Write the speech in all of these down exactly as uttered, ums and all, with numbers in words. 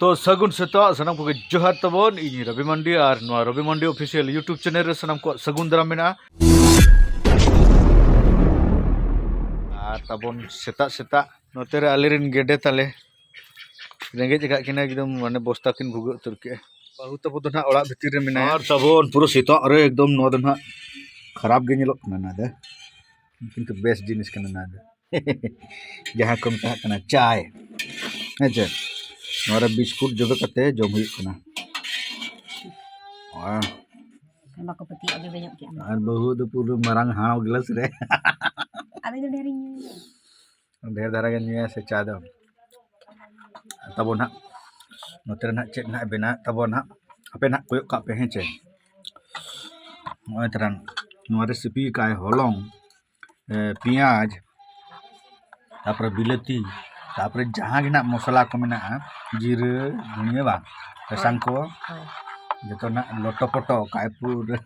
ᱛᱚ ᱥᱟᱹᱜᱩᱱ ᱥᱮᱛᱟᱜ ᱥᱟᱱᱟᱢ ᱠᱚᱜᱮ ᱡᱚᱦᱟᱨ ᱛᱟᱵᱚᱱ᱾ ᱤᱧ ᱨᱚᱵᱤ ᱢᱟᱱᱰᱤ ᱟᱨ ᱱᱚᱣᱟ ᱨᱚᱵᱤ ᱢᱟᱱᱰᱤ ᱚᱯᱷᱤᱥᱤᱭᱟᱞ YouTube ᱪᱮᱱᱮᱞ ᱨᱮ ᱥᱟᱱᱟᱢ ᱠᱚᱣᱟᱜ ᱥᱟᱹᱜᱩᱱ ᱫᱟᱨᱟᱢ ᱢᱮᱱᱟᱜᱼᱟ᱾ ᱟᱨ ᱛᱟᱵᱚᱱ ᱥᱮᱛᱟᱜ ᱥᱮᱛᱟᱜ ᱱᱚᱛᱮ ᱨᱮ ᱟᱞᱮᱨᱮᱱ ᱜᱮᱰᱮ ᱛᱟᱞᱮ ᱨᱮᱸᱜᱮᱡ ᱟᱠᱟᱫ ᱠᱤᱱᱟ, ᱮᱠᱫᱚᱢ ᱢᱟᱱᱮ ᱵᱚᱥᱛᱟ ᱠᱤᱱ ᱵᱷᱩᱜᱟᱹᱜ ᱩᱛᱟᱹᱨ ᱠᱮᱜᱼᱟ᱾ ᱵᱟᱹᱦᱩ ᱛᱟᱵᱚ ᱫᱚ ᱱᱟᱦᱟᱜ ᱚᱲᱟᱜ ᱵᱷᱤᱛᱤᱨ ᱨᱮ ᱢᱮᱱᱟᱭᱟ᱾ ᱟᱨ ᱛᱟᱵᱚᱱ ᱯᱩᱨᱟᱹ ᱥᱮᱛᱟᱜ ᱨᱮ ᱮᱠᱫᱚᱢ ᱱᱚᱣᱟ ᱫᱚ ᱱᱟᱦᱟᱜ ᱠᱷᱟᱨᱟᱯ ᱜᱮ ᱧᱮᱞᱚᱜ ᱠᱟᱱᱟ᱾ ᱱᱚᱣᱟ ᱫᱚ ᱠᱤᱱᱛᱩ ᱵᱮᱥ ᱡᱤᱱᱤᱥ ᱠᱟᱱᱟ᱾ ᱱᱚᱣᱟ ᱫᱚ ᱡᱟᱦᱟᱸ ᱠᱚ ᱢᱮᱛᱟᱜ ᱠᱟᱱᱟ ᱪᱟᱭ, ᱦᱮᱸ ᱪᱮ? ᱱᱚᱣᱟ ᱨᱮ ᱵᱤᱥᱠᱩᱴ ᱡᱚᱵᱮ ᱠᱟᱛᱮ ᱡᱚᱢ ᱦᱩᱭᱩᱜ ᱠᱟᱱᱟ᱾ ᱟᱨ ᱵᱟᱠᱚ ᱯᱟᱹᱛᱭᱟᱹᱜ ᱡᱚᱵᱮ ᱧᱚᱜ ᱠᱮᱜᱼᱟ᱾ ᱟᱨ ᱵᱟᱹᱦᱩ ᱫᱚ ᱯᱩᱨᱟᱹ ᱢᱟᱨᱟᱝ ᱦᱟᱣ ᱜᱞᱟᱥ ᱨᱮ᱾ ᱟᱫᱚ ᱤᱧ ᱫᱚ ᱰᱷᱮᱨᱤᱧ ᱧᱩᱭᱟ᱾ ᱰᱷᱮᱨ ᱫᱷᱟᱨᱟ ᱜᱮ ᱧᱩᱭᱟ ᱥᱮ ᱪᱟ ᱫᱚ᱾ ᱛᱟᱵᱚ ᱱᱟᱦᱟᱜ ᱱᱚᱛᱮ ᱨᱮ ᱱᱟᱦᱟᱜ ᱪᱮᱫ ᱱᱟᱦᱟᱜ ᱵᱮᱱᱟᱣ ᱛᱟᱵᱚ ᱱᱟᱦᱟᱜ, ᱟᱯᱮ ᱱᱟᱦᱟᱜ ᱠᱚᱭᱚᱜ ᱠᱟᱜ ᱯᱮ, ᱦᱮᱸ ᱪᱮ? ᱱᱚᱜᱼᱚᱭ ᱛᱟᱨᱟ ᱱᱚᱣᱟ ᱨᱮ ᱥᱤᱯᱤ ᱠᱟᱜᱼᱟᱭ ᱦᱚᱞᱚᱝ, ᱮ, ᱯᱮᱸᱭᱟᱡᱽ, ᱛᱟᱯᱚᱨᱮ ᱵᱤᱞᱟᱹᱛᱤ, ᱛᱟᱯᱚᱨᱮ ᱡᱟᱦᱟᱸ ᱜᱮ ᱱᱟᱦᱟᱜ ᱢᱚᱥᱞᱟ ᱠᱚ ᱢᱮᱱᱟᱜᱼᱟ, ᱡᱤᱨᱟᱹ, ᱫᱷᱩᱱᱤᱭᱟᱹ, ᱵᱟᱝ, ᱥᱟᱥᱟᱝ ᱠᱚ, ᱦᱳᱭ᱾ ᱡᱚᱛᱚ ᱱᱟᱦᱟᱜ ᱞᱚᱴᱚ ᱯᱚᱴᱚ ᱠᱟᱜᱼᱟᱭ ᱯᱩᱨᱟᱹ᱾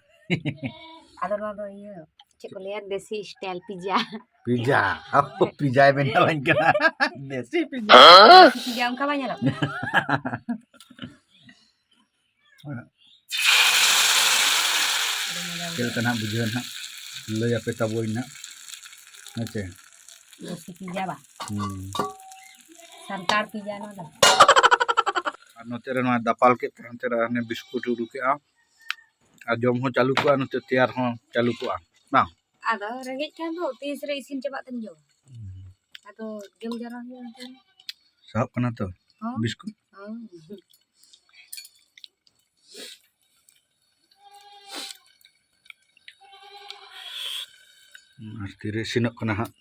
ᱟᱫᱚ ᱱᱚᱣᱟ ᱫᱚ ᱤᱭᱟᱹ, ᱪᱮᱫ ᱠᱚ ᱞᱟᱹᱭᱟ, ᱫᱮᱥᱤ ᱥᱴᱟᱭᱤᱞ ᱯᱤᱡᱟ᱾ ᱯᱤᱡᱟ᱾ ᱯᱤᱡᱟᱭ ᱵᱮᱱᱟᱣᱟᱹᱧ ᱠᱟᱱᱟ᱾ ᱫᱮᱥᱤ ᱯᱤᱡᱟ᱾ ᱫᱮᱥᱤ ᱯᱤᱡᱟ ᱚᱱᱠᱟ ᱵᱟᱝ ᱧᱮᱞᱚᱜ ᱠᱟᱱᱟ᱾ ᱪᱮᱫ ᱞᱮᱠᱟ ᱱᱟᱦᱟᱜ ᱵᱩᱡᱷᱟᱹᱣ ᱱᱟᱦᱟᱜ, ᱞᱟᱹᱭ ᱟᱯᱮ ᱛᱟᱵᱚᱭ ᱱᱟᱦᱟᱜ, ᱦᱮᱸ ᱪᱮ? ᱫᱮᱥᱤ ᱯᱤᱡᱟ ᱵᱟ? ᱦᱩᱸ᱾ ᱥᱟᱱᱛᱟᱲ ᱯᱤᱡᱟ ᱱᱚᱣᱟ ᱫᱚ᱾ ᱟᱨ ᱱᱚᱛᱮ ᱨᱮ ᱱᱚᱣᱟ ᱫᱟᱯᱟᱞ ᱠᱮᱫ ᱛᱮ ᱦᱟᱱᱛᱮ ᱨᱮ ᱦᱟᱱᱮ ᱵᱤᱥᱠᱩᱴ ᱩᱰᱩᱠᱮᱜᱼᱟ᱾ ᱟᱨ ᱡᱚᱢ ᱦᱚᱸ ᱪᱟᱹᱞᱩ ᱠᱚᱜᱼᱟ, ᱱᱚᱛᱮ ᱛᱮᱭᱟᱨ ᱦᱚᱸ ᱪᱟᱹᱞᱩ ᱠᱚᱜᱼᱟ, ᱵᱟᱝ? ᱟᱫᱚ ᱨᱮᱸᱜᱮᱡ ᱠᱷᱟᱱ ᱫᱚ ᱛᱤᱥ ᱨᱮ ᱤᱥᱤᱱ ᱪᱟᱵᱟᱜ ᱛᱮᱢ ᱡᱚᱢᱟ᱾ ᱦᱩᱸ᱾ ᱟᱫᱚ ᱡᱚᱢ ᱡᱟᱣᱨᱟ ᱦᱩᱭᱩᱜᱼᱟ ᱮᱱᱛᱮ᱾ ᱥᱟᱦᱚᱵ ᱠᱟᱱᱟ ᱛᱚ ᱦᱚᱸ? ᱵᱤᱥᱠᱩᱴ? ᱦᱚᱸ᱾ ᱟᱨ ᱛᱤᱨᱮ ᱤᱥᱤᱱᱚᱜ ᱠᱟᱱᱟ ᱦᱟᱸᱜ᱾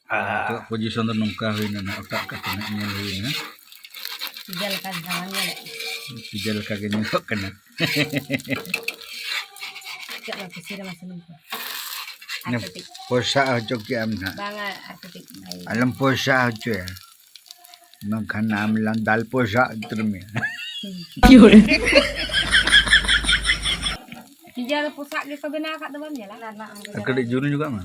ᱱᱤᱛᱚᱜ ᱯᱚᱡᱤᱥᱚᱱ ᱫᱚ ᱱᱚᱝᱠᱟ ᱦᱩᱭᱱᱟ ᱱᱟᱦᱟᱜ, ᱚᱴᱟᱜ ᱠᱟᱛᱮ ᱱᱟᱦᱟᱜ ᱧᱮᱞ ᱦᱩᱭᱱᱟ᱾ ᱯᱤᱡᱟ ᱞᱮᱠᱟ ᱫᱷᱟᱨᱟ ᱧᱮᱞᱚᱜ ᱠᱟᱱᱟ᱾ ᱯᱤᱡᱟ ᱞᱮᱠᱟ ᱜᱮ ᱧᱮᱞᱚᱜ ᱠᱟᱱᱟ᱾ ᱪᱮᱫ ᱞᱮᱠᱟ ᱠᱩᱥᱤ ᱨᱮᱢᱟ ᱥᱩᱱᱩᱢ ᱠᱚ? ᱟᱨ ᱠᱟᱹᱴᱤᱡ᱾ ᱯᱚᱭᱥᱟ ᱦᱚᱪᱚ ᱠᱮᱜ ᱟᱢ ᱱᱟᱦᱟᱜ᱾ ᱵᱟᱝᱟ, ᱟᱨ ᱠᱟᱹᱴᱤᱡ᱾ ᱟᱞᱚᱢ ᱯᱚᱭᱥᱟ ᱦᱚᱪᱚᱭᱟ, ᱵᱟᱝᱠᱷᱟᱱ ᱟᱢ ᱞᱟᱝ ᱫᱟᱞ ᱯᱚᱭᱥᱟ ᱩᱛᱟᱹᱨ ᱢᱮᱭᱟ᱾ ᱦᱩᱸ᱾ ᱯᱤᱡᱟ ᱫᱚ ᱯᱚᱥᱟᱜ ᱜᱮᱠᱚ ᱵᱮᱱᱟᱣ ᱟᱠᱟᱫ ᱫᱚ, ᱵᱟᱢ ᱧᱮᱞᱟ? ᱟᱨ ᱠᱟᱹᱴᱤᱡ ᱡᱩᱞ ᱧᱚᱜᱟᱜ ᱢᱮ᱾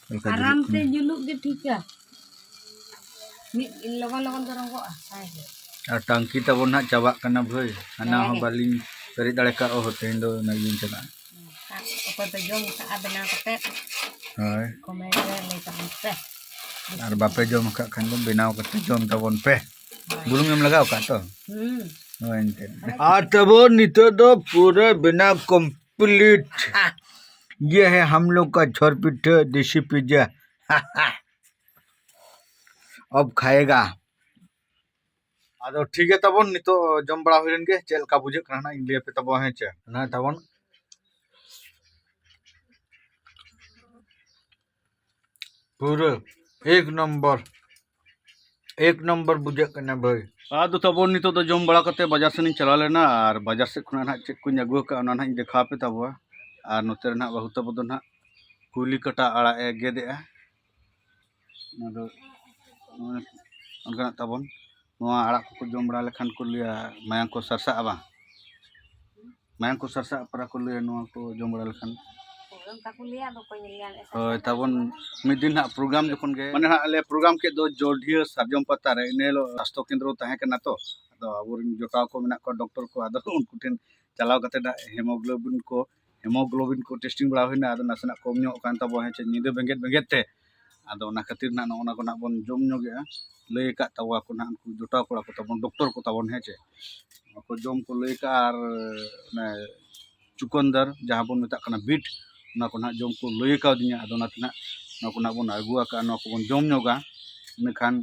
ᱪᱮᱫ ᱞᱮᱠᱟ ᱟᱨᱟᱢ ᱡᱩᱞᱩᱜ ᱛᱮ ᱠᱟᱱᱟ? ᱡᱩᱞᱩᱜ ᱜᱮ ᱴᱷᱤᱠᱟ᱾ ᱢᱤᱫ ᱞᱚᱜᱚᱱ ᱞᱚᱜᱚᱱ ᱫᱚ ᱨᱚᱸᱜᱚᱜᱼᱟ, ᱦᱮᱸ ᱥᱮ? ᱟᱨ ᱴᱟᱝᱠᱤ ᱛᱟᱵᱚᱱ ᱦᱟᱸᱜ ᱪᱟᱵᱟᱜ ᱠᱟᱱᱟ ᱵᱷᱟᱹᱭ, ᱦᱟᱱᱟ ᱦᱚᱸ ᱦᱮᱸ᱾ ᱵᱟᱹᱞᱤᱧ ᱯᱮᱨᱮᱡ ᱫᱟᱲᱮ ᱠᱟᱜ, ᱚ, ᱛᱮᱦᱮᱧ ᱫᱚ ᱚᱱᱟ ᱜᱮᱞᱤᱧ ᱪᱟᱞᱟᱜᱼᱟ᱾ ᱟᱨ ᱚᱠᱚᱭ ᱯᱮ ᱡᱚᱢ ᱠᱟᱜᱼᱟ ᱵᱮᱱᱟᱣ ᱠᱟᱛᱮ? ᱦᱳᱭ᱾ Comment ᱨᱮ ᱞᱟᱹᱭ ᱛᱟᱵᱚᱱ ᱯᱮ᱾ ᱟᱨ ᱵᱟᱯᱮ ᱡᱚᱢ ᱟᱠᱟᱫ ᱠᱷᱟᱱ ᱫᱚ ᱵᱮᱱᱟᱣ ᱠᱟᱛᱮ ᱡᱚᱢ ᱛᱟᱵᱚᱱ ᱯᱮ᱾ ᱦᱳᱭ᱾ ᱵᱩᱞᱩᱝ ᱮᱢ ᱞᱟᱜᱟᱣ ᱠᱟᱜ ᱛᱚ? ᱦᱩᱸ᱾ ᱦᱳᱭ ᱮᱱᱛᱮᱫ᱾ ᱟᱨ ᱛᱟᱵᱚᱱ ᱱᱤᱛᱚᱜ ᱫᱚ ᱯᱩᱨᱟᱹ ᱵᱮᱱᱟᱣ complete᱾ ये है हम लोग का ᱪᱷᱚᱨ ᱯᱤᱴᱷᱟᱹ ᱫᱮᱥᱤ ᱯᱤᱡᱟ᱾ अब खाएगा। ᱟᱫᱚ ᱴᱷᱤᱠ ᱜᱮ ᱛᱟᱵᱚᱱ, ᱱᱤᱛᱚᱜ ᱡᱚᱢ ᱵᱟᱲᱟ ᱦᱩᱭ ᱞᱮᱱ ᱜᱮ, ᱪᱮᱫ ᱞᱮᱠᱟ ᱵᱩᱡᱷᱟᱹᱜ ᱠᱟᱱᱟ ᱱᱟᱦᱟᱜ ᱤᱧ ᱞᱟᱹᱭ ᱟᱯᱮ ᱛᱟᱵᱚᱱ, ᱦᱮᱸ ᱪᱮ? ᱱᱚᱜᱼᱚᱭ ᱛᱟᱵᱚᱱ ᱯᱩᱨᱟᱹ ᱮᱠ ᱱᱚᱢᱵᱚᱨ, ᱮᱠ ᱱᱚᱢᱵᱚᱨ ᱵᱩᱡᱷᱟᱹᱜ ᱠᱟᱱᱟ ᱵᱷᱟᱹᱭ᱾ ᱟᱫᱚ ᱛᱟᱵᱚᱱ ᱱᱤᱛᱚᱜ ᱫᱚ ᱡᱚᱢ ᱵᱟᱲᱟ ᱠᱟᱛᱮ ᱵᱟᱡᱟᱨ ᱥᱮᱱ ᱤᱧ ᱪᱟᱞᱟᱣ ᱞᱮᱱᱟ, ᱟᱨ ᱵᱟᱡᱟᱨ ᱥᱮᱫ ᱠᱷᱚᱱᱟᱜ ᱱᱟᱦᱟᱜ ᱪᱮᱫ ᱠᱚᱧ ᱟᱹᱜᱩ ᱟᱠᱟᱫᱼᱟ ᱚᱱᱟ ᱱᱟᱦᱟᱜ ᱤᱧ ᱫᱮᱠᱷᱟᱣ ᱟᱯᱮ ᱛᱟᱵᱚᱣᱟ᱾ ᱟᱨ ᱱᱚᱛᱮ ᱨᱮ ᱱᱟᱦᱟᱜ ᱵᱟᱹᱦᱩ ᱛᱟᱵᱚ ᱫᱚ ᱱᱟᱦᱟᱜ ᱠᱩᱭᱞᱤ ᱠᱟᱴᱟ ᱟᱲᱟᱜ ᱮ ᱜᱮᱫ ᱮᱜᱼᱟ᱾ ᱚᱱᱟ ᱫᱚ ᱱᱚᱜᱼᱚᱭ ᱚᱱᱠᱟᱱᱟᱜ ᱛᱟᱵᱚᱱ, ᱱᱚᱣᱟ ᱟᱲᱟᱜ ᱠᱚᱠᱚ ᱡᱚᱢ ᱵᱟᱲᱟ ᱞᱮᱠᱷᱟᱱ ᱠᱚ ᱞᱟᱹᱭᱟ ᱢᱟᱭᱟᱝ ᱠᱚ ᱥᱟᱨᱥᱟᱜᱼᱟ ᱵᱟᱝ? ᱢᱟᱭᱟᱝ ᱠᱚ ᱥᱟᱨᱥᱟᱜᱼᱟ ᱯᱟᱨᱟ ᱠᱚ ᱞᱟᱹᱭᱟ ᱱᱚᱣᱟ ᱠᱚ ᱡᱚᱢ ᱵᱟᱲᱟ ᱞᱮᱠᱷᱟᱱ᱾ ᱦᱳᱭ, ᱚᱱᱠᱟ ᱠᱚ ᱞᱟᱹᱭᱟ, ᱟᱫᱚ ᱚᱠᱚᱭ ᱧᱮᱞ ᱧᱟᱢᱮᱫ ᱥᱟᱨᱥᱟᱜ ᱦᱳᱭ, ᱠᱟᱱᱟ ᱛᱟᱵᱚᱱ ᱥᱮ ᱵᱟᱝ? ᱢᱤᱫ ᱫᱤᱱ ᱦᱟᱸᱜ program ᱡᱚᱠᱷᱚᱱ ᱜᱮ, ᱢᱟᱱᱮ ᱦᱟᱸᱜ ᱟᱞᱮ program ᱠᱮᱫ ᱫᱚ ᱡᱳᱰᱷᱤᱭᱟᱹ ᱥᱟᱨᱡᱚᱢ ᱯᱟᱛᱟ ᱨᱮ, ᱤᱱᱟᱹ ᱦᱤᱞᱳᱜ ᱥᱟᱥᱛᱷᱚ ᱠᱮᱱᱫᱨᱚ ᱛᱟᱦᱮᱸ ᱠᱟᱱᱟ ᱛᱚ, ᱟᱫᱚ ᱟᱵᱚᱨᱮᱱ ᱡᱚᱴᱟᱣ ᱠᱚ ᱢᱮᱱᱟᱜ ᱠᱚᱣᱟ ᱰᱚᱠᱴᱚᱨ ᱠᱚ, ᱟᱫᱚ ᱩᱱᱠᱩ ᱴᱷᱮᱱ ᱪᱟᱞᱟᱣ ᱠᱟᱛᱮ ᱦᱟᱸᱜ hemoglobin ᱠᱚ hemoglobin ᱠᱚ testing ᱵᱟᱲᱟ ᱦᱩᱭᱱᱟ, ᱟᱫᱚ ᱱᱟᱥᱮᱱᱟᱜ ᱠᱚᱢ ᱧᱚᱜ ᱠᱟᱱ ᱛᱟᱵᱚᱣᱟ, ᱦᱮᱸ ᱪᱮ, ᱧᱤᱫᱟᱹ ᱵᱮᱸᱜᱮᱫ ᱵᱮᱸᱜᱮᱫ ᱛᱮ᱾ ᱟᱫᱚ ᱚᱱᱟ ᱠᱷᱟᱹᱛᱤᱨ ᱱᱟᱜ ᱱᱚᱜᱼᱚ ᱱᱟ ᱠᱚ ᱱᱟᱜ ᱵᱚᱱ ᱡᱚᱢ ᱧᱚᱜᱮᱜᱼᱟ, ᱞᱟᱹᱭ ᱟᱠᱟᱫ ᱛᱟᱵᱚᱣᱟ ᱠᱚ ᱱᱟᱜ ᱩᱱᱠᱩ ᱡᱚᱴᱟᱣ ᱠᱚᱲᱟ ᱠᱚ ᱛᱟᱵᱚᱱ, ᱰᱚᱠᱴᱚᱨ ᱠᱚ ᱛᱟᱵᱚᱱ, ᱦᱮᱸ ᱪᱮ, ᱚᱱᱟ ᱠᱚ ᱡᱚᱢ ᱠᱚ ᱞᱟᱹᱭ ᱟᱠᱟᱫᱼᱟ᱾ ᱟᱨ ᱚᱱᱮ ᱪᱩᱠᱚᱱᱫᱟᱨ ᱡᱟᱦᱟᱸ ᱵᱚᱱ ᱢᱮᱛᱟᱜ ᱠᱟᱱᱟ beet, ᱚᱱᱟ ᱠᱚ ᱱᱟᱜ ᱡᱚᱢ ᱠᱚ ᱞᱟᱹᱭ ᱠᱟᱣᱫᱤᱧᱟ, ᱟᱫᱚ ᱚᱱᱟᱛᱮ ᱱᱟᱜ ᱱᱚᱣᱟ ᱠᱚ ᱱᱟᱜ ᱵᱚᱱ ᱟᱹᱜᱩ ᱟᱠᱟᱫᱼᱟ, ᱱᱚᱣᱟ ᱠᱚᱵᱚᱱ ᱡᱚᱢ ᱧᱚᱜᱟ, ᱤᱱᱟᱹᱠᱷᱟᱱ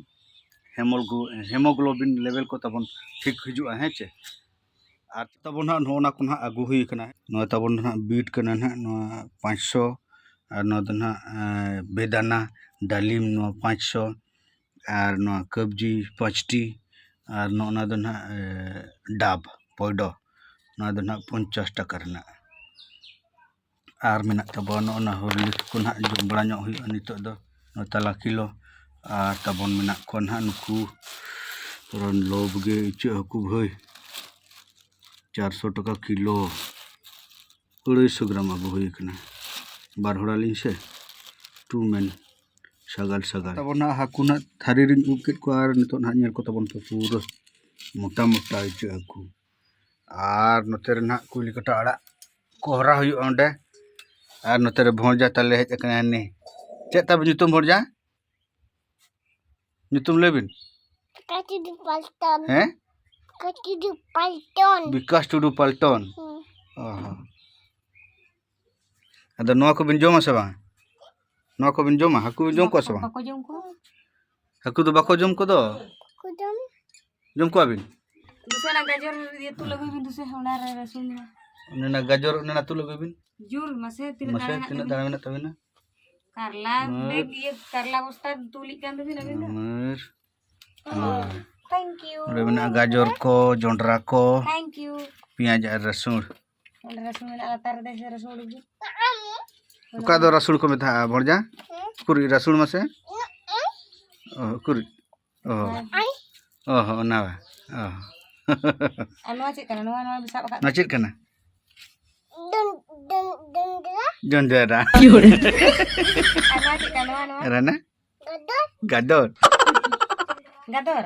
hemoglobin level ᱠᱚ ᱛᱟᱵᱚᱱ ᱴᱷᱤᱠ ᱦᱤᱡᱩᱜᱼᱟ, ᱦᱮᱸ ᱪᱮ᱾ ᱟᱨ ᱛᱟᱵᱚᱱ ᱦᱟᱸᱜ ᱱᱚᱜᱼᱚ ᱱᱟ ᱠᱚ ᱱᱟᱦᱟᱜ ᱟᱹᱜᱩ ᱦᱩᱭ ᱠᱟᱱᱟ᱾ ᱱᱚᱣᱟ ᱛᱟᱵᱚᱱ ᱫᱚ ᱱᱟᱦᱟᱜ beet ᱠᱟᱱᱟ ᱱᱟᱦᱟᱜ, ᱱᱚᱣᱟ ᱯᱟᱸᱪᱥᱚ, ᱟᱨ ᱱᱚᱣᱟ ᱫᱚ ᱱᱟᱦᱟᱜ, ᱮᱸ, ᱵᱮᱫᱟᱱᱟ ᱰᱟᱞᱤᱢ, ᱱᱚᱣᱟ ᱯᱟᱸᱪᱥᱚ, ᱟᱨ ᱱᱚᱣᱟ ᱠᱟᱵᱽᱡᱤ ᱯᱟᱸᱪᱴᱤ, ᱟᱨ ᱱᱚᱜᱼᱚ ᱱᱟ ᱫᱚ ᱱᱟᱦᱟᱜ, ᱮᱸ, ᱰᱟᱵ ᱯᱚᱭᱰᱚ, ᱱᱚᱣᱟ ᱫᱚ ᱱᱟᱦᱟᱜ ᱯᱚᱧᱪᱟᱥ ᱴᱟᱠᱟ ᱨᱮᱱᱟᱜ᱾ ᱟᱨ ᱢᱮᱱᱟᱜ ᱛᱟᱵᱚᱱᱟ ᱱᱚᱜᱼᱚ ᱱᱟ ᱦᱚᱨᱞᱤᱠᱥ ᱠᱚ ᱱᱟᱦᱟᱜ ᱡᱚᱢ ᱵᱟᱲᱟ ᱧᱚᱜ ᱦᱩᱭᱩᱜᱼᱟ ᱱᱤᱛᱚᱜ ᱫᱚ, ᱱᱚᱣᱟ ᱛᱟᱞᱟ ᱠᱤᱞᱳ᱾ ᱟᱨ ᱛᱟᱵᱚᱱ ᱢᱮᱱᱟᱜ ᱠᱚᱣᱟ ᱱᱟᱦᱟᱜ ᱱᱩᱠᱩ ᱨᱚᱱ ᱞᱳᱵ ᱜᱮ ᱤᱪᱟᱹᱜ ᱦᱟᱹᱠᱩ ᱵᱷᱟᱹᱭ, ᱪᱟᱨᱥᱚ ᱴᱟᱠᱟ ᱠᱤᱞᱳ, ᱟᱹᱲᱟᱹᱭᱥᱚ ᱜᱨᱟᱢ ᱟᱹᱜᱩ ᱦᱩᱭ ᱠᱟᱱᱟ᱾ ᱵᱟᱨ ᱦᱚᱲ ᱟᱹᱞᱤᱧ ᱥᱮ, two men, ᱥᱟᱜᱟᱞ ᱥᱟᱜᱟᱞ᱾ ᱛᱟᱵᱚᱱ ᱱᱟᱦᱟᱜ ᱦᱟᱹᱠᱩ ᱱᱟᱦᱟᱜ ᱛᱷᱟᱹᱨᱤ ᱨᱤᱧ ᱩᱵ ᱠᱮᱫ ᱠᱚᱣᱟ ᱟᱨ ᱱᱤᱛᱚᱜ ᱱᱟᱦᱟᱜ ᱧᱮᱞ ᱠᱚ ᱛᱟᱵᱚᱱ ᱯᱮ ᱯᱩᱨᱟᱹ ᱢᱚᱴᱟ ᱢᱚᱴᱟ ᱤᱪᱟᱹᱜ ᱦᱟᱹᱠᱩ᱾ ᱟᱨ ᱱᱚᱛᱮ ᱨᱮ ᱱᱟᱦᱟᱜ ᱠᱩᱭᱞᱤ ᱠᱟᱴᱟ ᱟᱲᱟᱜ ᱠᱚᱦᱨᱟ ᱦᱩᱭᱩᱜᱼᱟ ᱚᱸᱰᱮ᱾ ᱟᱨ ᱱᱚᱛᱮ ᱨᱮ ᱵᱷᱚᱸᱡᱟ ᱛᱟᱞᱮ ᱦᱮᱡ ᱟᱠᱟᱱᱟ ᱦᱟᱹᱱᱤ᱾ ᱪᱮᱫ ᱛᱟᱵᱤᱱ ᱧᱩᱛᱩᱢ ᱵᱷᱚᱸᱡᱟ? ᱧᱩᱛᱩᱢ ᱞᱟᱹᱭ ᱵᱤᱱ᱾ ᱠᱟᱹᱴᱤᱡ ᱯᱟᱞᱴᱚᱱ᱾ ᱦᱮᱸ? ᱠᱟᱹᱴᱤᱡ ᱯᱟᱞᱴᱚᱱ᱾ ᱵᱤᱠᱟᱥ ᱴᱩᱰᱩ ᱯᱟᱞᱴᱚᱱ᱾ ᱦᱮᱸ᱾ ᱚ ᱦᱚᱸ᱾ ᱟᱫᱚ ᱱᱚᱣᱟ ᱠᱚᱵᱤᱱ ᱡᱚᱢᱟ ᱥᱮ ᱵᱟᱝ? ᱱᱚᱣᱟ ᱠᱚᱵᱤᱱ ᱡᱚᱢᱟ? ᱦᱟᱹᱠᱩ ᱵᱤᱱ ᱡᱚᱢ ᱠᱚᱣᱟ ᱥᱮ ᱵᱟᱝ? ᱵᱟᱠᱚ ᱡᱚᱢ ᱠᱚᱣᱟ᱾ ᱦᱟᱹᱠᱩ ᱫᱚ ᱵᱟᱠᱚ ᱡᱚᱢ ᱠᱚᱫᱚ? ᱠᱚ ᱡᱚᱢ᱾ ᱡᱚᱢ ᱠᱚᱣᱟ ᱵᱤᱱ? ᱫᱩᱥᱮ ᱚᱱᱟ ᱜᱟᱡᱚᱨ ᱤᱭᱟᱹ ᱛᱩᱞ ᱟᱹᱜᱩᱭ ᱵᱤᱱ ᱫᱩᱥᱮ, ᱚᱱᱟ ᱨᱮ ᱨᱟᱹᱥᱩᱱ ᱢᱮᱱᱟᱜᱼᱟ᱾ ᱚᱱᱮ ᱚᱱᱟ ᱜᱟᱡᱚᱨ, ᱚᱱᱮ ᱚᱱᱟ ᱛᱩᱞ ᱟᱹᱜᱩᱭ ᱵᱤᱱ᱾ ᱡᱳᱨ ᱢᱟᱥᱮ, ᱛᱤᱱᱟᱹᱜ ᱢᱟᱥᱮ, ᱫᱟᱬᱟ ᱢᱮᱱᱟᱜ ᱛᱤᱱᱟᱹᱜ ᱛᱟᱵᱤᱱᱟ? ᱫᱟᱬᱟ ᱢᱮᱱᱟᱜ ᱛᱟᱵᱤᱱᱟ? ᱠᱟᱨᱞᱟ ᱢᱟᱹᱨ᱾ ᱵᱮᱜᱽ ᱤᱭᱟᱹ, ᱠᱟᱨᱞᱟ ᱵᱚᱥᱛᱟ ᱛᱩᱞᱤᱡ ᱠᱟᱱ ᱛᱟᱵᱤᱱ ᱟᱹᱵᱤᱱ ᱫᱚ? ᱢᱟᱹᱨ᱾ ᱦᱳᱭ᱾ Thank you᱾ ᱱᱚᱰᱮ ᱢᱮᱱᱟᱜᱼᱟ ᱜᱟᱡᱚᱨ ᱠᱚ, ᱡᱚᱱᱰᱨᱟ ᱠᱚ, Thank you᱾ ᱯᱮᱸᱭᱟᱡᱽ ᱟᱨ ᱨᱟᱹᱥᱩᱱ᱾ ᱚᱸᱰᱮ ᱨᱟᱹᱥᱩᱱ ᱢᱮᱱᱟᱜᱼᱟ, ᱞᱟᱛᱟᱨ ᱨᱮ ᱥᱮ ᱨᱟᱹᱥᱩᱱ ᱩᱰᱩᱠ ᱜᱮ᱾ ᱚᱠᱟ ᱫᱚ ᱨᱟᱹᱥᱩᱱ ᱠᱚ ᱢᱮᱛᱟᱜᱼᱟ, ᱵᱷᱚᱲᱡᱟ? ᱦᱮᱸ? ᱩᱠᱩᱨ ᱨᱟᱹᱥᱩᱱ ᱢᱟᱥᱮ? ᱦᱮᱸ᱾ ᱚ, ᱩᱠᱩᱨ᱾ ᱚ᱾ ᱦᱮᱸ᱾ ᱚ ᱦᱚᱸ, ᱚᱱᱟ ᱵᱟ᱾ ᱚ᱾ ᱟᱨ ᱱᱚᱣᱟ ᱪᱮᱫ ᱠᱟᱱᱟ? ᱱᱚᱣᱟ, ᱱᱚᱣᱟ ᱵᱤᱱ ᱥᱟᱵ ᱟᱠᱟᱫ? ᱱᱚᱣᱟ ᱪᱮᱫ ᱠᱟᱱᱟ? ᱰᱚᱱ-, ᱰᱚᱱ-, ᱰᱚᱱᱰᱨᱟ᱾ ᱰᱚᱱᱰᱨᱟ᱾ ᱟᱨ ᱱᱚᱣᱟ ᱪᱮᱫ ᱠᱟᱱᱟ? ᱱᱚᱣᱟ, ᱱᱚᱣᱟ? ᱨᱟᱱᱟ? ᱜᱟᱫᱚᱨ᱾ ᱜᱟᱫᱚᱨ᱾ ᱜᱟᱫᱚᱨ?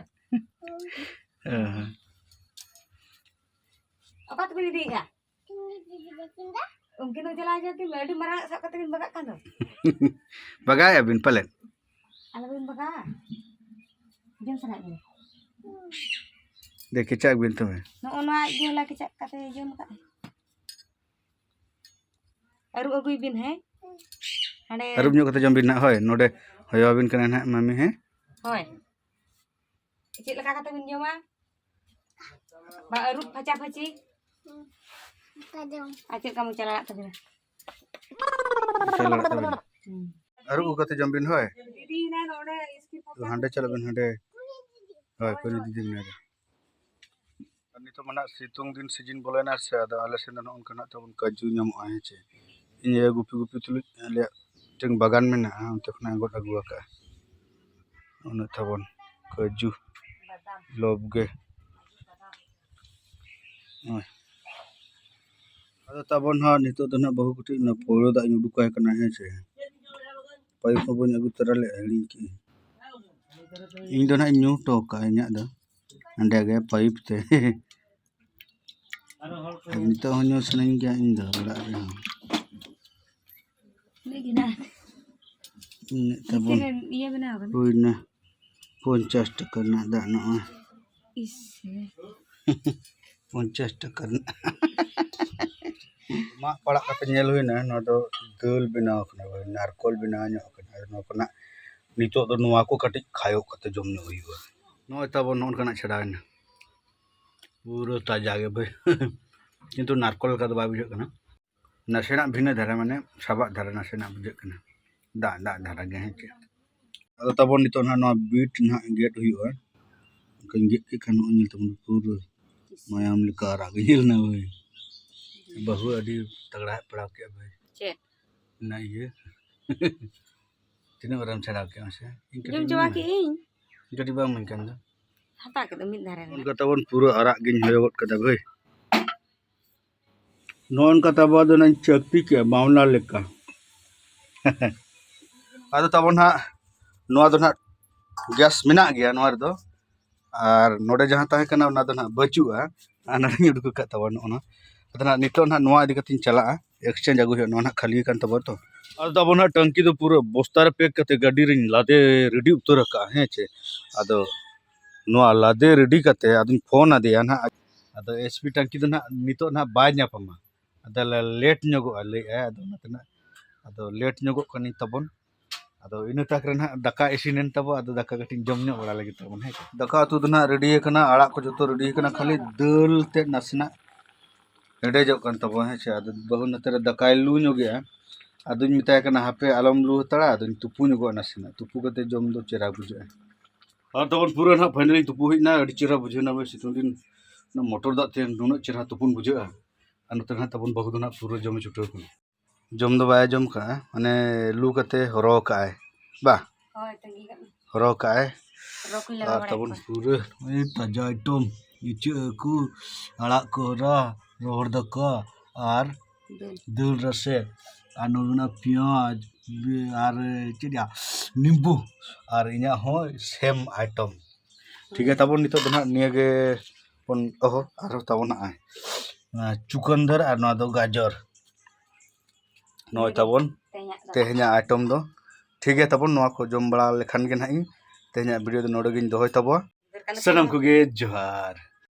ᱚ ᱦᱚᱸ᱾ ᱚᱠᱟ ᱛᱮᱵᱤᱱ ᱤᱫᱤᱭᱮᱫᱼᱟ? ᱩᱱᱠᱤᱱ ᱫᱚ ᱪᱟᱞᱟᱣ ᱦᱚᱪᱚ ᱠᱤᱱ ᱢᱮ, ᱟᱹᱰᱤ ᱢᱟᱨᱟᱝ ᱥᱟᱵ ᱠᱟᱛᱮ ᱵᱤᱱ ᱵᱟᱜᱟᱜ ᱠᱟᱱ ᱫᱚ᱾ ᱵᱟᱜᱟᱣᱮᱫᱼᱟ ᱵᱤᱱ ᱯᱟᱞᱮᱫ? ᱟᱞᱚᱵᱤᱱ ᱵᱟᱜᱟᱣᱟ, ᱡᱚᱢ ᱥᱟᱱᱟᱭᱮᱫ ᱵᱤᱱᱟ᱾ ᱫᱮ, ᱠᱮᱪᱟᱜ ᱵᱤᱱ ᱛᱚᱵᱮ᱾ ᱱᱚᱜᱼᱚ ᱱᱚᱣᱟ ᱟᱡ ᱜᱮ ᱦᱚᱞᱟ ᱠᱮᱪᱟᱜ ᱠᱟᱛᱮ ᱡᱚᱢ ᱠᱟᱜᱼᱟ᱾ ᱟᱹᱨᱩᱵ ᱟᱹᱜᱩᱭ ᱵᱤᱱ, ᱦᱮᱸ? ᱦᱟᱸᱰᱮ ᱟᱹᱨᱩᱵ ᱧᱚᱜ ᱠᱟᱛᱮ ᱡᱚᱢ ᱵᱤᱱ ᱱᱟᱦᱟᱜ, ᱦᱳᱭ, ᱱᱚᱰᱮ ᱦᱚᱭᱚ ᱟᱹᱵᱤᱱ ᱠᱟᱱᱟ ᱱᱟᱦᱟᱜ ᱢᱟᱹᱢᱤ, ᱦᱮᱸ? ᱦᱳᱭ᱾ ᱪᱮᱫ ᱞᱮᱠᱟ ᱠᱟᱛᱮ ᱵᱤᱱ ᱡᱚᱢᱟ? ᱵᱟ ᱟᱹᱨᱩᱵ ᱯᱷᱟᱪᱟ ᱯᱷᱟᱹᱪᱤ᱾ ᱚᱱᱠᱟ ᱡᱚᱢ᱾ ᱟᱨ ᱪᱮᱫ ᱞᱮᱠᱟ ᱢᱚᱪᱟ ᱞᱟᱲᱟᱜ ᱛᱟᱵᱤᱱᱟ? ᱢᱚᱪᱟ ᱞᱟᱲᱟᱜ ᱛᱟᱵᱤᱱᱟ᱾ ᱦᱩᱸ᱾ ᱟᱹᱨᱩᱵ ᱟᱹᱜᱩ ᱠᱟᱛᱮ ᱡᱚᱢ ᱵᱤᱱ, ᱦᱳᱭ᱾ ᱫᱤᱫᱤ ᱦᱮᱱᱟᱭ ᱱᱚᱰᱮ ᱤᱥᱠᱤ ᱛᱚ ᱯᱚᱠᱟ᱾ ᱦᱟᱸᱰᱮ ᱪᱟᱞᱟᱜ ᱵᱤᱱ, ᱦᱟᱸᱰᱮ᱾ ᱦᱳᱭ, ᱠᱩᱞᱤ ᱫᱤᱫᱤ ᱢᱮᱱᱟᱭᱟ᱾ ᱟᱨ ᱱᱤᱛᱚᱜ ᱢᱟ ᱱᱟᱜ ᱥᱤᱛᱩᱝ ᱫᱤᱱ ᱥᱤᱡᱤᱱ ᱵᱚᱞᱚᱭᱮᱱᱟ ᱥᱮ, ᱟᱫᱚ ᱟᱞᱮ ᱥᱮᱱ ᱫᱚ ᱱᱚᱜᱼᱚ ᱱᱚᱝᱠᱟ ᱱᱟᱜ ᱛᱟᱵᱚᱱ ᱠᱟᱡᱩ ᱧᱟᱢᱚᱜᱼᱟ, ᱦᱮᱸ ᱪᱮ᱾ ᱤᱧ ᱟᱭᱳ ᱜᱩᱯᱤ ᱜᱩᱯᱤ ᱛᱩᱞᱩᱡ ᱟᱞᱮᱭᱟᱜ ᱢᱤᱫᱴᱮᱱ ᱵᱟᱜᱟᱱ ᱢᱮᱱᱟᱜᱼᱟ, ᱚᱱᱛᱮ ᱠᱷᱚᱱᱟᱜ ᱮ ᱜᱚᱫ ᱟᱹᱜᱩ ᱟᱠᱟᱫᱼᱟ᱾ ᱩᱱᱟᱹᱜ ᱛᱟᱵᱚᱱ ᱠᱟᱹᱡᱩ ᱞᱚᱵ ᱜᱮ᱾ ᱱᱚᱜᱼᱚᱭ᱾ ᱟᱫᱚ ᱛᱟᱵᱚᱱ ᱦᱟᱸᱜ ᱱᱤᱛᱚᱜ ᱫᱚ ᱱᱟᱜ ᱵᱟᱹᱦᱩ ᱠᱟᱹᱴᱤᱡ ᱚᱱᱟ ᱯᱟᱹᱣᱨᱟᱹ ᱫᱟᱜ ᱤᱧ ᱩᱰᱩᱠᱟᱭ ᱠᱟᱱᱟ, ᱦᱮᱸ ᱥᱮ᱾ ᱯᱟᱭᱤᱯ ᱦᱚᱸ ᱵᱟᱹᱧ ᱟᱹᱜᱩ ᱛᱚᱨᱟ ᱞᱮᱫᱼᱟ, ᱦᱤᱲᱤᱧ ᱠᱮᱫᱟᱹᱧ᱾ ᱤᱧ ᱫᱚ ᱱᱟᱦᱟᱜ ᱤᱧ ᱧᱩ ᱦᱚᱴᱚ ᱠᱟᱜᱼᱟ ᱤᱧᱟᱹᱜ ᱫᱚ ᱚᱸᱰᱮ ᱜᱮ ᱯᱟᱭᱤᱯ ᱛᱮ᱾ ᱟᱨ ᱱᱤᱛᱚᱜ ᱦᱚᱸ ᱧᱩ ᱥᱟᱱᱟᱧ ᱜᱮᱭᱟ ᱤᱧ ᱫᱚ ᱚᱲᱟᱜ ᱨᱮᱦᱚᱸ᱾ ᱤᱱᱟᱹᱜ ᱛᱟᱵᱚᱱ ᱤᱭᱟᱹ ᱵᱮᱱᱟᱣ ᱠᱟᱱᱟ᱾ ᱦᱩᱭᱱᱟ ᱯᱚᱧᱪᱟᱥ ᱴᱟᱠᱟ ᱨᱮᱱᱟᱜ ᱫᱟᱜ ᱱᱚᱜᱼᱚᱭ᱾ ᱤᱥ᱾ ᱯᱚᱧᱪᱟᱥ ᱴᱟᱠᱟ ᱨᱮᱱᱟᱜ᱾ ᱢᱟᱜ ᱯᱟᱲᱟᱜ ᱠᱟᱛᱮ ᱧᱮᱞ ᱦᱩᱭᱱᱟ, ᱱᱚᱣᱟ ᱫᱚ ᱫᱟᱹᱞ ᱵᱮᱱᱟᱣ ᱠᱟᱱᱟ, ᱱᱟᱨᱠᱳᱞ ᱵᱮᱱᱟᱣ ᱧᱚᱜ ᱠᱟᱱᱟ᱾ ᱟᱫᱚ ᱱᱚᱣᱟ ᱠᱚᱨᱮᱱᱟᱜ ᱱᱤᱛᱚᱜ ᱫᱚ ᱱᱚᱣᱟ ᱠᱚ ᱠᱟᱹᱴᱤᱡ ᱠᱷᱟᱭᱚᱜ ᱠᱟᱛᱮ ᱡᱚᱢ ᱧᱚᱜ ᱦᱩᱭᱩᱜᱼᱟ᱾ ᱱᱚᱜᱼᱚᱭ ᱛᱟᱵᱚᱱ ᱱᱚᱜᱼᱚ ᱱᱚᱝᱠᱟᱱᱟᱜ ᱪᱷᱟᱰᱟᱣᱮᱱᱟ, ᱯᱩᱨᱟᱹ ᱛᱟᱡᱟ ᱜᱮ ᱵᱷᱟᱹᱭ᱾ ᱠᱤᱱᱛᱩ ᱱᱟᱨᱠᱳᱞ ᱞᱮᱠᱟ ᱫᱚ ᱵᱟᱭ ᱵᱩᱡᱷᱟᱹᱜ ᱠᱟᱱᱟ, ᱱᱟᱥᱮᱱᱟᱜ ᱵᱷᱤᱱᱟᱹ ᱫᱷᱟᱨᱟ, ᱢᱟᱱᱮ ᱥᱟᱵᱟᱜ ᱫᱷᱟᱨᱟ ᱱᱟᱥᱮᱱᱟᱜ ᱵᱩᱡᱷᱟᱹᱜ ᱠᱟᱱᱟ, ᱫᱟᱜ ᱫᱟᱜ ᱫᱷᱟᱨᱟ ᱜᱮ, ᱦᱮᱸ ᱪᱮ᱾ ᱟᱫᱚ ᱛᱟᱵᱚᱱ ᱱᱤᱛᱚᱜ ᱱᱟᱦᱟᱜ ᱱᱚᱣᱟ ᱵᱤᱴ ᱱᱟᱦᱟᱜ ᱜᱮᱫ ᱦᱩᱭᱩᱜᱼᱟ, ᱚᱱᱠᱟᱧ ᱜᱮᱫ ᱠᱮᱫ ᱠᱷᱟᱱ ᱱᱚᱜᱼᱚᱭ ᱧᱮᱞ ᱛᱟᱵᱚᱱ ᱯᱩᱨᱟᱹ ᱢᱟᱭᱟᱢ ᱞᱮᱠᱟ ᱟᱨᱟᱜ ᱜᱮ ᱧᱮᱞ ᱮᱱᱟ ᱵᱷᱟᱹᱭ᱾ ᱵᱟᱹᱦᱩ ᱟᱹᱰᱤ ᱛᱟᱜᱲᱟ ᱦᱟᱜ ᱯᱟᱲᱟᱣ ᱠᱮᱫᱼᱟ ᱵᱷᱟᱹᱭ᱾ ᱪᱮᱫ? ᱚᱱᱟ ᱤᱭᱟᱹ᱾ ᱛᱤᱱᱟᱹᱜ ᱢᱟᱨᱟᱝ ᱪᱷᱟᱲᱟᱣ ᱠᱮᱫᱼᱟ ᱢᱟᱥᱮ? ᱤᱧ ᱠᱟᱹᱴᱤᱡ ᱡᱚᱢ ᱤᱧ ᱪᱟᱵᱟ ᱢᱮᱱᱟ᱾ ᱠᱮᱫ ᱟᱹᱧ᱾ ᱠᱟᱹᱴᱤᱡ ᱵᱟᱝ ᱢᱮᱱ ᱠᱟᱱ ᱫᱚ᱾ ᱦᱟᱛᱟᱣ ᱠᱮᱫ ᱫᱚ ᱢᱤᱫ ᱫᱷᱟᱨᱮ ᱨᱮ᱾ ᱚᱱᱠᱟ ᱛᱟᱵᱚᱱ ᱯᱩᱨᱟᱹ ᱟᱨᱟᱜ ᱜᱤᱧ ᱦᱚᱭᱚ ᱜᱚᱫ ᱠᱟᱫᱟ ᱵᱷᱟᱹᱭ᱾ ᱱᱚᱜᱼᱚ ᱱᱚᱝᱠᱟ ᱛᱟᱵᱚ ᱟᱫᱚ ᱱᱟᱧ ᱪᱟᱹᱠᱛᱤ ᱠᱮᱜᱼᱟ ᱵᱟᱣᱞᱟ ᱞᱮᱠᱟ᱾ ᱟᱫᱚ ᱛᱟᱵᱚᱱ ᱦᱟᱸᱜ ᱱᱚᱣᱟ ᱫᱚ ᱱᱟᱦᱟᱜ ᱜᱮᱥ ᱢᱮᱱᱟᱜ ᱜᱮᱭᱟ ᱱᱚᱣᱟ ᱨᱮᱫᱚ, ᱟᱨ ᱱᱚᱰᱮ ᱡᱟᱦᱟᱸ ᱛᱟᱦᱮᱸ ᱠᱟᱱᱟ ᱚᱱᱟ ᱫᱚ ᱱᱟᱦᱟᱜ ᱵᱟᱹᱪᱩᱜᱼᱟ, ᱟᱨ ᱱᱚᱰᱮᱧ ᱩᱰᱩᱠ ᱟᱠᱟᱫ ᱛᱟᱵᱚᱱ ᱱᱚᱜᱼᱚ ᱱᱚᱣᱟ᱾ ᱟᱫᱚ ᱱᱟᱦᱟᱜ ᱱᱤᱛᱚᱜ ᱱᱟᱦᱟᱜ ᱱᱚᱣᱟ ᱤᱫᱤ ᱠᱟᱛᱮᱧ ᱪᱟᱞᱟᱜᱼᱟ, exchange ᱟᱹᱜᱩ ᱦᱩᱭᱩᱜᱼᱟ, ᱱᱚᱣᱟ ᱱᱟᱦᱟᱜ ᱠᱷᱟᱹᱞᱤ ᱟᱠᱟᱱ ᱛᱟᱵᱚᱱ ᱛᱚ᱾ ᱟᱫᱚ ᱛᱟᱵᱚᱱ ᱱᱟᱦᱟᱜ ᱴᱟᱝᱠᱤ ᱫᱚ ᱯᱩᱨᱟᱹ ᱵᱚᱥᱛᱟ ᱨᱮ ᱯᱮᱠ ᱠᱟᱛᱮ ᱜᱟᱹᱰᱤ ᱨᱤᱧ ᱞᱟᱫᱮ ᱨᱮᱰᱤ ᱩᱛᱟᱹᱨ ᱟᱠᱟᱫᱼᱟ, ᱦᱮᱸ ᱪᱮ᱾ ᱟᱫᱚ ᱱᱚᱣᱟ ᱞᱟᱫᱮ ᱨᱮᱰᱤ ᱠᱟᱛᱮ ᱟᱫᱚᱧ ᱯᱷᱳᱱ ᱟᱫᱮᱭᱟ ᱱᱟᱦᱟᱜ᱾ ᱟᱫᱚ ᱮᱥ ᱯᱤ ᱴᱟᱝᱠᱤ ᱫᱚ ᱱᱟᱦᱟᱜ ᱱᱤᱛᱚᱜ ᱱᱟᱦᱟᱜ ᱵᱟᱭ ᱧᱟᱯᱟᱢᱟ, ᱟᱫᱚ ᱞᱮᱴ ᱧᱚᱜᱚᱜᱼᱟ ᱞᱟᱹᱭᱮᱫᱼᱟᱭ, ᱟᱫᱚ ᱚᱱᱟᱛᱮ ᱱᱟᱦᱟᱜ ᱟᱫᱚ ᱞᱮᱴ ᱧᱚᱜᱚᱜ ᱠᱟᱹᱱᱟᱹᱧ ᱛᱟᱵᱚᱱ᱾ ᱟᱫᱚ ᱤᱱᱟᱹ ᱛᱟᱠ ᱨᱮ ᱱᱟᱦᱟᱜ ᱫᱟᱠᱟ ᱤᱥᱤᱱᱮᱱ ᱛᱟᱵᱚ, ᱟᱫᱚ ᱫᱟᱠᱟ ᱠᱟᱹᱴᱤᱡ ᱡᱚᱢ ᱧᱚᱜ ᱵᱟᱲᱟ ᱞᱟᱹᱜᱤᱫ ᱛᱟᱵᱚᱱ, ᱦᱮᱸ ᱪᱮ? ᱫᱟᱠᱟ ᱩᱛᱩ ᱫᱚ ᱱᱟᱦᱟᱜ ᱨᱮᱰᱤ ᱟᱠᱟᱱᱟ, ᱟᱲᱟᱜ ᱠᱚ ᱡᱚᱛᱚ ᱨᱮᱰᱤ ᱟᱠᱟᱱᱟ, ᱠᱷᱟᱹᱞᱤ ᱫᱟᱹᱞ ᱛᱮᱫ ᱱᱟᱥᱮᱱᱟᱜ ᱦᱮᱰᱮᱡᱚᱜ ᱠᱟᱱ ᱛᱟᱵᱚᱱᱟ, ᱦᱮᱸ ᱪᱮ? ᱟᱫᱚ ᱵᱟᱹᱦᱩ ᱱᱚᱛᱮ ᱨᱮ ᱫᱟᱠᱟᱭ ᱞᱩ ᱧᱚᱜᱮᱜᱼᱟ, ᱟᱫᱚᱧ ᱢᱮᱛᱟᱭ ᱠᱟᱱᱟ, "ᱦᱟᱯᱮ ᱟᱞᱚᱢ ᱞᱩ ᱦᱟᱛᱟᱲᱟ, ᱟᱫᱚᱧ ᱛᱩᱯᱩ ᱧᱚᱜᱚᱜᱼᱟ ᱱᱟᱥᱮᱱᱟᱜ, ᱛᱩᱯᱩ ᱠᱟᱛᱮ ᱡᱚᱢ ᱫᱚ ᱪᱮᱦᱨᱟ ᱵᱩᱡᱷᱟᱹᱜᱼᱟ᱾" ᱟᱨ ᱛᱟᱵᱚᱱ ᱯᱩᱨᱟᱹ ᱱᱟᱦᱟᱜ finally ᱛᱩᱯᱩ ᱦᱮᱡ ᱮᱱᱟ, ᱟᱹᱰᱤ ᱪᱮᱦᱨᱟ ᱵᱩᱡᱷᱟᱹᱣ ᱮᱱᱟ ᱵᱷᱟᱹᱭ, ᱥᱤᱛᱩᱝ ᱫᱤᱱ ᱚᱱᱟ ᱢᱚᱴᱚᱨ ᱫᱟᱜ ᱛᱮ ᱱᱩᱱᱟᱹᱜ ᱪᱮᱦᱨᱟ ᱛᱩᱯᱩᱱ ᱵᱩᱡᱷᱟᱹᱜᱼᱟ᱾ ᱟᱨ ᱱᱚᱛᱮ ᱱᱟᱦᱟᱜ ᱛᱟᱵᱚᱱ ᱵᱟᱹᱦᱩ ᱫᱚ ᱱᱟᱦᱟᱜ ᱯᱩᱨᱟᱹ ᱡᱚᱢᱮ ᱪᱷᱩᱴᱟᱹᱣ ᱠᱟᱱᱟ᱾ ᱡᱚᱢ ᱫᱚ ᱵᱟᱭ ᱡᱚᱢ ᱠᱟᱜᱼᱟ, ᱢᱟᱱᱮ ᱞᱩ ᱠᱟᱛᱮ ᱦᱚᱨᱚ ᱠᱟᱜᱼᱟᱭ, ᱵᱟ? ᱦᱳᱭ, ᱛᱟᱺᱜᱤ ᱠᱟᱜ ᱢᱮ᱾ ᱦᱚᱨᱚ ᱠᱟᱜᱼᱟᱭ᱾ ᱦᱚᱨᱚ ᱠᱚᱧ ᱞᱟᱜᱟᱣ ᱟᱨ ᱵᱟᱲᱟᱭᱮᱫ ᱛᱟᱵᱚᱱ ᱠᱚᱣᱟ᱾ ᱯᱩᱨᱟᱹ ᱱᱚᱜᱼᱚᱭ ᱛᱟᱡᱟ item, ᱤᱪᱟᱹᱜ ᱦᱟᱹᱠᱩ, ᱟᱲᱟᱜ ᱠᱚ ᱦᱚᱨᱟ, ᱨᱚᱦᱚᱲ ᱫᱟᱠᱟ ᱟᱨ ᱫᱟᱹᱞ᱾ ᱫᱟᱹᱞ ᱨᱟᱥᱮ᱾ ᱟᱨ ᱱᱚᱰᱮ ᱢᱮᱱᱟᱜᱼᱟ ᱯᱮᱸᱭᱟᱡᱽ, ᱟᱨ ᱪᱮᱫ ᱭᱟ, ᱱᱤᱢᱵᱩ, ᱟᱨ ᱤᱧᱟᱹᱜ ᱦᱚᱸ ᱥᱮᱢ ᱟᱭᱴᱮᱢ᱾ ᱴᱷᱤᱠ ᱜᱮᱭᱟ, ᱛᱟᱵᱚᱱ ᱱᱤᱛᱚᱜ ᱫᱚ ᱱᱟᱦᱟᱜ ᱱᱤᱭᱟᱹ ᱜᱮ ᱵᱚᱱ, ᱚᱦᱚ, ᱟᱨᱦᱚᱸ ᱛᱟᱵᱚᱱ ᱱᱟᱦᱟᱜ ᱪᱩᱠᱟᱱᱫᱟᱨ ᱟᱨ ᱱᱚᱣᱟ ᱫᱚ ᱜᱟᱡᱚᱨ᱾ ᱱᱚᱜᱼᱚᱭ ᱛᱟᱵᱚᱱ ᱛᱮᱦᱮᱧᱟᱜ ᱫᱚ᱾ ᱛᱮᱦᱮᱧᱟᱜ ᱟᱭᱴᱮᱢ ᱫᱚ᱾ ᱴᱷᱤᱠ ᱜᱮᱭᱟ, ᱛᱟᱵᱚᱱ ᱱᱚᱣᱟ ᱠᱚ ᱡᱚᱢ ᱵᱟᱲᱟ ᱞᱮᱠᱷᱟᱱ ᱜᱮ ᱱᱟᱦᱟᱜ ᱤᱧ ᱛᱮᱦᱮᱧᱟᱜ ᱵᱷᱤᱰᱤᱭᱳ ᱫᱚ ᱱᱚᱰᱮ ᱜᱤᱧ ᱫᱚᱦᱚᱭ ᱛᱟᱵᱚᱣᱟ᱾ ᱥᱟᱱᱟᱢ ᱠᱚᱜᱮ ᱡᱚᱦᱟᱨ᱾